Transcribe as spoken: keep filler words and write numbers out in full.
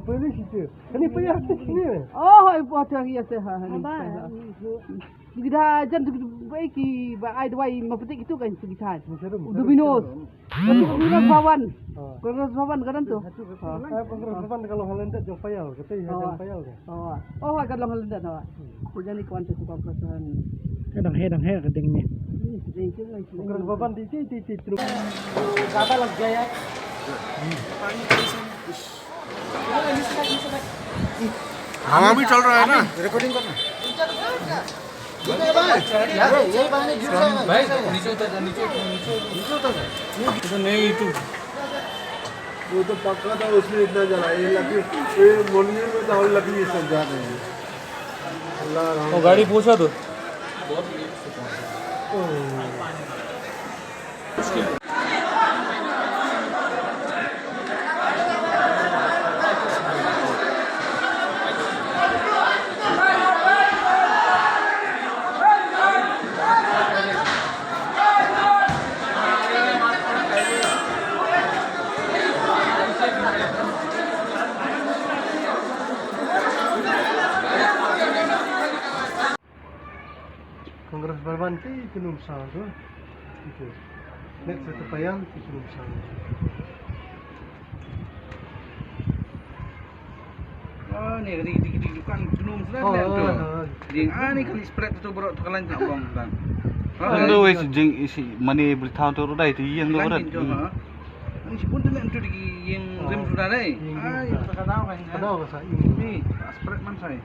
Pwede situ. Ini payah sini. Oh, hai buat yang iya seh, ha, ha, ni. Kita jan tu, baik ki, ba ai dawai ma petik itu kan, tu kita. Dominos. Congress Bhawan. Congress Bhawan kan tu. Congress Bhawan kalau Holland jong payau, kata ya jong payau. Oh, oh, kan long Holland, oh. Aku jadi kawan satu kawan perasaan. Hedang, hedang, hedang keding ni. Congress Bhawan di, di, di, di. Kata lagi ya. काम भी चल रहा है ना। रिकॉर्डिंग करना। ये, ये बहाने गिर जाएगा, भाई, गिर जाएगा। नीचे उतर जा, नीचे, नीचे, नीचे उतर जा। नहीं, तू। वो तो पक्का था, उसने इतना जला। ये लकड़ी, ये मोलनी में तो और लकड़ी सब जा रही है। अल्लाह रहम वो गाड़ी करे। पहुंचा दो। Congress Bhawan ki kynum sa tu. Itu. Next satu payan ki kynum sa. Oh, ni kali di di dukan kynum sa. Oh, oh. Ding ani kali spread tu bro tu kalan tak bong kan. Ando wei si jing isi mani beli tahu tu dai tu yang tu rat. Ani si pun tu yang tu di yang rim sudah dai. Ai, tak tahu kan. Tahu sa ini. Ni spread man sai.